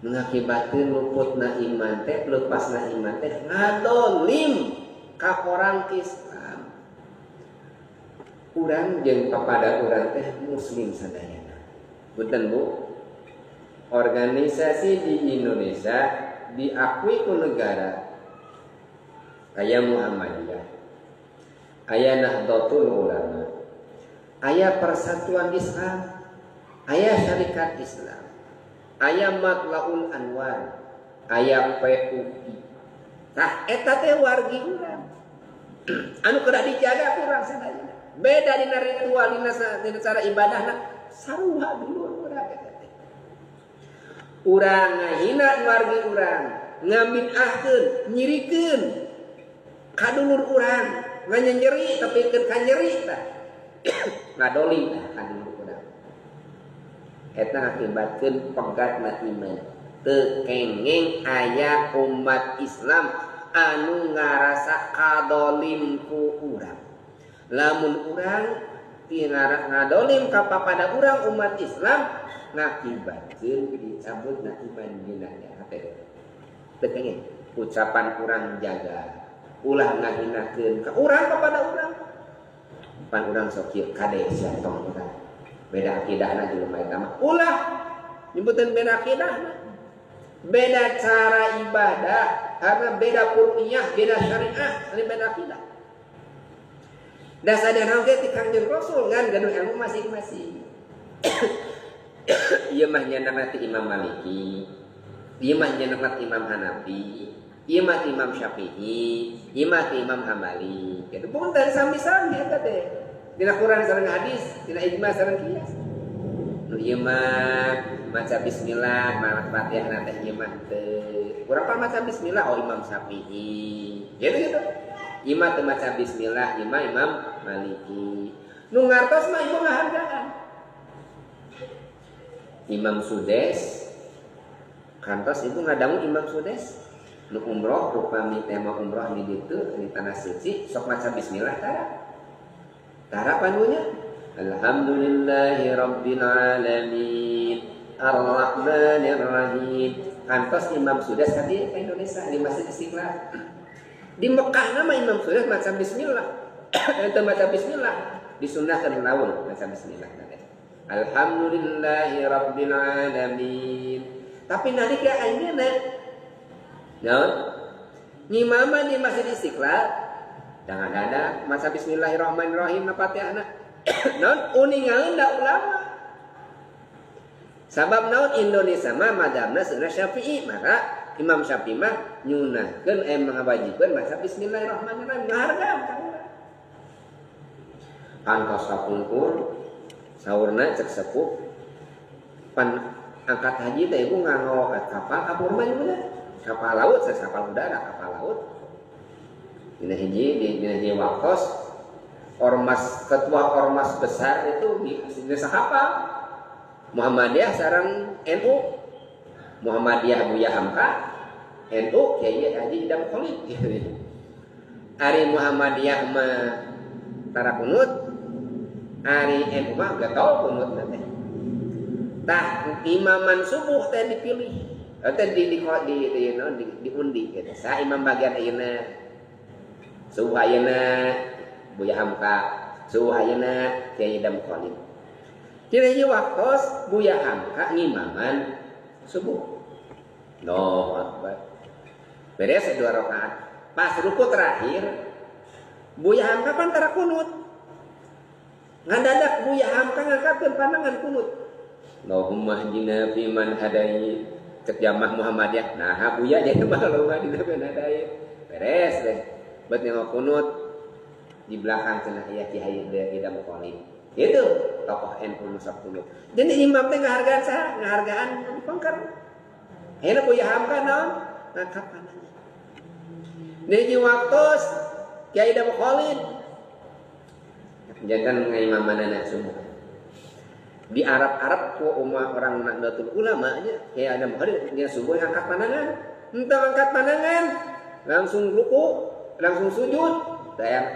Mengakibatkan luputna iman teh, lepasna iman teh ngadolim ka orang Islam. Urang jeung papada urang teh muslim sadayana. Punten Bu, organisasi di Indonesia diakui ku negara aya Muhammadiyah, aya Nahdlatul Ulama, aya Persatuan Islam, aya Syarikat Islam, aya Matlaul Anwar, aya PUI. Tah eta teh wargi urang. Anu kedah dijaga ku urang sadayana. Beda dina ritual, dina cara ibadahna sarua dulur urang eta teh. Urang ngahina wargi urang, ngabid'ahkeun, nyirikeun ka dulur urang, nganyeri tapi keun ka nyeri tah. Ngadolim tah ka dulur urang. Eta ngakibatkeun pegatna iman. Teu kenging aya umat Islam anu ngarasa kadolim ku urang. Lamun urang tina ngadolim ka papada urang umat Islam ngakibatkeun dicabutna iman dina hate. Teu kenging ucapan urang jaga, ulah ngahinakeun ka urang kepada urang. Pan urang sok kieu kade sia tong urang. Beda akidahna jelema eta mah. Ulah nyebuteun beda akidahna. Beda cara ibadah, karena beda furu'iyah, beda syariah, ini beda akidah. Dasar oge ti Kangjeng Rasul ngan gaduh ilmu masing-masing. Ieu mah nyandak ti Imam Maliki, ieu mah nyandak ti Imam Hanafi, ieu mah ti Imam Syafi'i, ieu mah ti Imam Hambali. Kitu punten sami-sami eta teh. Dina Quran sareng hadis, dina ijma sareng kias. Nu ieu mah maca bismillah, malah Fatihah teh ieu mah teu. Urang pan maca bismillah oh Imam Syafi'i. Gitu gitu. Ieu mah teu maca bismillah, ieu mah Imam Maliki. Nu ngartos mah ieu ngahargaan. Imam Sudes kantos ibu ngadangu Imam Sudes nu umroh upami tema umroh di ditu di tanah suci sok maca bismillah tara. Tara panunya Alhamdulillahi rabbil alamin arrahmanir rahim. Kantos Imam Sudes ka dieu ka Indonesia di Masjid Istiqlal. Di Mekah nama Imam Sudes maca bismillah. Eta maca bismillah disunahkeun laun maca bismillah. Alhamdulillahi rabbil alamin. Tapi nalika ayeuna naon? Ngimaman di Masjid Istiqlal jangan ada maca bismillahirrahmanirrahim na Fatihahna. Naon uningaeun da ulama. Sabab naon Indonesia mah mazhabna seunah Syafi'i, maka Imam Syafi'i mah nyunahkeun ngawajibkeun maca bismillahirrahmanirrahim ngahargaan ka urang. Kantos kapungkur saurna cek sepuh pan angkat haji teh ibu nganggo kapal kapur mah ibu kapal laut, saya kapal udara, kapal laut. Dina hiji dina hiji waktos ormas ketua ormas besar itu di desa kapal Muhammadiyah sareng NU, Muhammadiyah Buya Hamka, NU Kiai Haji Idam Khalid. Ari Muhammadiyah mah tara kunut, ari NU mah getol kunut teh. Tah imaman subuh teh dipilih, teh di diundi gitu. Sa imam bagian ayeuna subuh ayeuna Buya Hamka, subuh ayeuna Kiai Idam Khalid. Dina hiji waktos Buya Hamka ngimaman subuh. Allahu Akbar. Beres 2 rakaat. Pas ruku terakhir Buya Hamka pan tara kunut. Ngadadak Buya Hamka ngangkatkeun pandangan kunut. Allahumma hdina fi man hadait. Cek jamaah Muhammadiyah. Nah, Buya jadi mah Allahumma hdina fi man hadait. Beres deh. Bet nengok kunut di belakang cenah aya Kiai Idam Khalid. Itu tokoh NU nu sok kunut. Jadi imam teh ngahargaan saha? Ngahargaan dipengker. Ayeuna Buya Hamka naon? Ngangkat pandangan. Niji waktos Kiai Idam Khalid jangan ngaimamanana subuh. Di Arab-Arab ku umah orang Nahdlatul Ulama nya Kiai Idam Khalid dia subuh ngangkat pandangan. Henteu ngangkat pandangan, langsung ruku, langsung sujud, taya